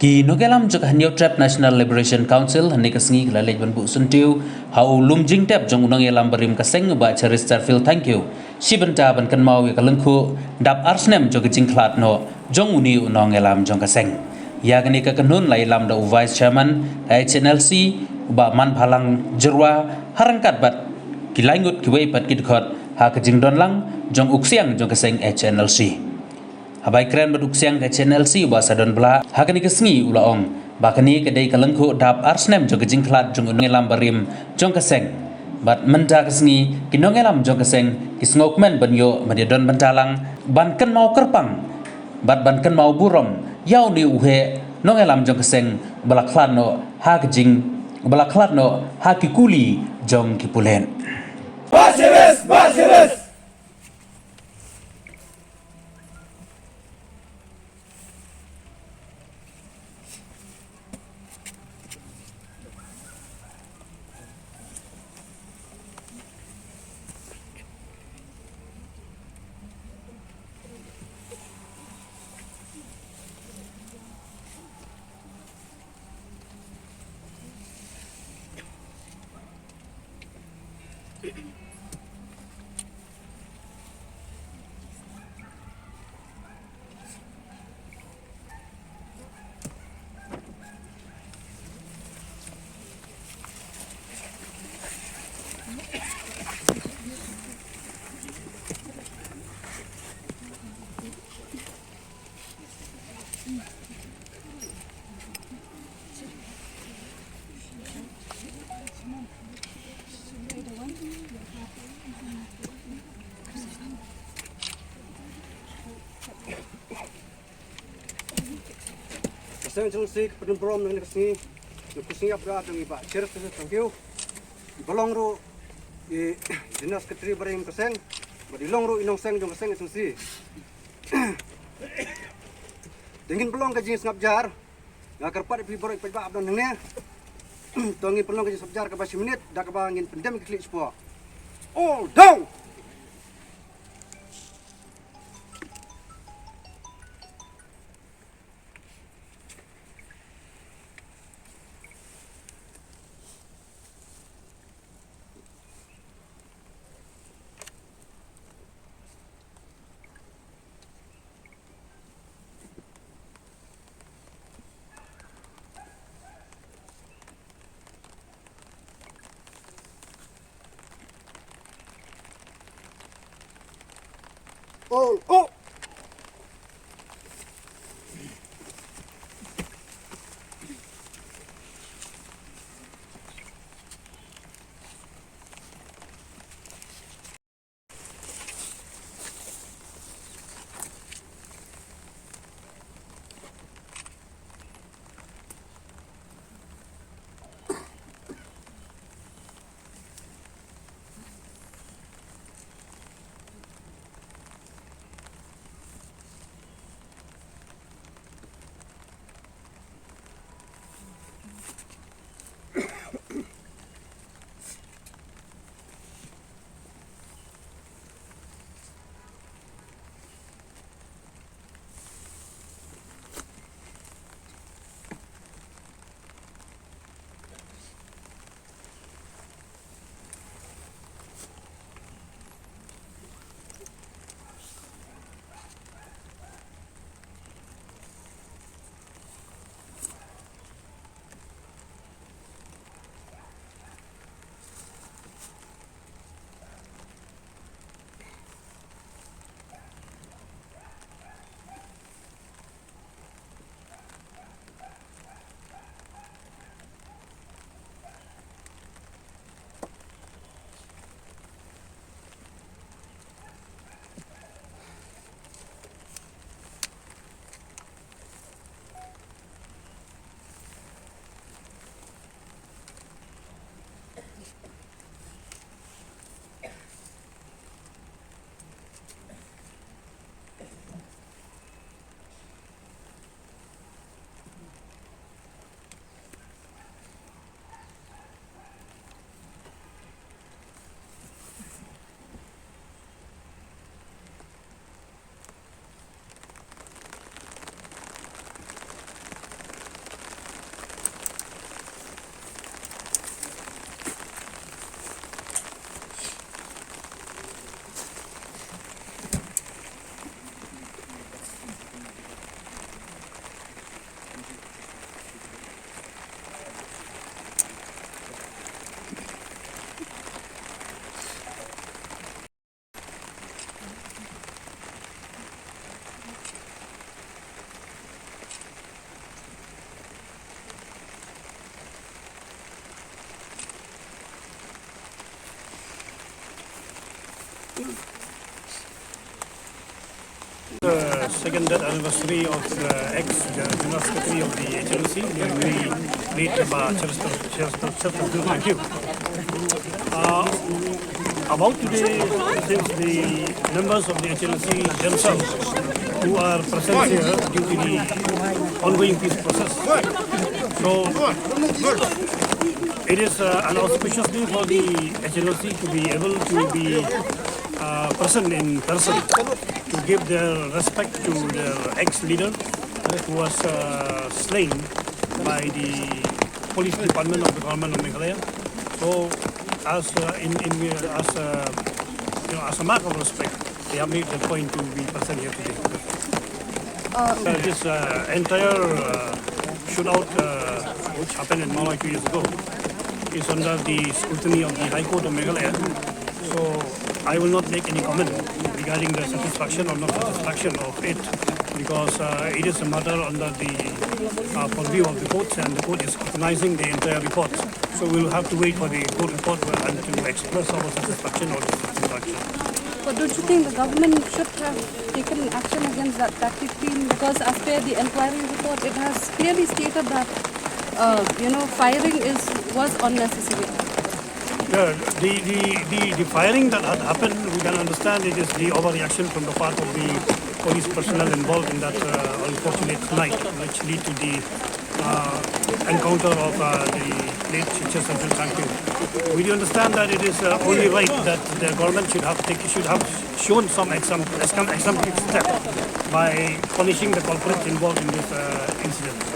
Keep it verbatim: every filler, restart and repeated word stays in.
Ki nongïalam jong ka Hynñiewtrep National Liberation Council hynne ka sngi ki la leit ban buh syntiew ha u lum jingtep jong u nongïalam barim ka seng u Bah Cheristerfield Thangkhiew shi bynta ban kynmaw ïa ka lyngkhuh dap ar snem jong ka jingkhlad noh jong une u nongïalam jong ka seng. Ïa kane ka kynhun la ïalam da u Vice Chairman ka H N L C u Bah Manbhalang Jyrwa ha ryngkat bad ki lai ngut kiwei pat ki dkhot ha ka jingdon lang jong u ksiang jong ka seng H N L C. Haba ïakren bad u ksiang ka H N L C u Bah Sadonblah ha kane ka sngi u la ong ba kane ka dei ka lyngkhuh dap ar snem jong ka jingkhlad jong u nongïalam barim jong ka seng. Bad mynta ka sngi ki nongïalam jong ka seng ki sngewkmen ban ïoh ban ïadon bynta lang ban kynmaw kyrpang bad ban kynmaw burom ïa une u heh nongïalam jong ka seng ba la khlad noh ha ka jing ba la khlad noh ha ki kuli jong ki pulit. Marshallese, Marshallese. Ka seng H N L C ka pynburom na kane ka sngi. Ngi khuslai ïa ka jong i Bah Cheristerfield Thangkhiew. I ba long ruh i General Secretary barim ka seng. Bad i long ruh i nongseng jong ka seng H N L C. Te ngin pynlong ka jingsngap jar. Nga kyrpad ïa phi baroh i paidbah ba don hangne. To ngin pynlong ka jingsngap jar kaba shi minit da kaba ngin pyndem ki khlieh shapoh. All down. All up. The second death anniversary of the ex General Secretary of the H N O C, namely late Bah Cherister, Cherister, Cherister Thank you. Uh, about today, since the members of the H N O C themselves who are present here due to the ongoing peace process. So, it is uh, an auspicious day for the H N O C to be able to be uh, present in person to give their respect to their ex-leader who was uh, slain by the police department of the government of Meghalaya. So, as uh, in, in as uh, you know, as a mark of respect, they have made the point to be present here today. Uh, this uh, entire uh, shootout uh, which happened in Mawlai two years ago is under the scrutiny of the High Court of Meghalaya. So I will not make any comment regarding the satisfaction or not satisfaction of it, because uh, it is a matter under the uh, purview of the courts, and the court is scrutinizing the entire report. So we'll have to wait for the court report and to express our satisfaction or dissatisfaction. But don't you think the government should have taken action against that tactic team? Because as per the inquiry report, it has clearly stated that, uh, you know, firing is was unnecessary. Yeah, the, the, the, the firing that had happened, we can understand it is the overreaction from the part of the police personnel involved in that uh, unfortunate night, which led to the uh, encounter of uh, the late Cherister Thank you. We do understand that it is uh, only right that the government should have take, should have shown some exam, exam, exemplary step by punishing the culprits involved in this uh, incident.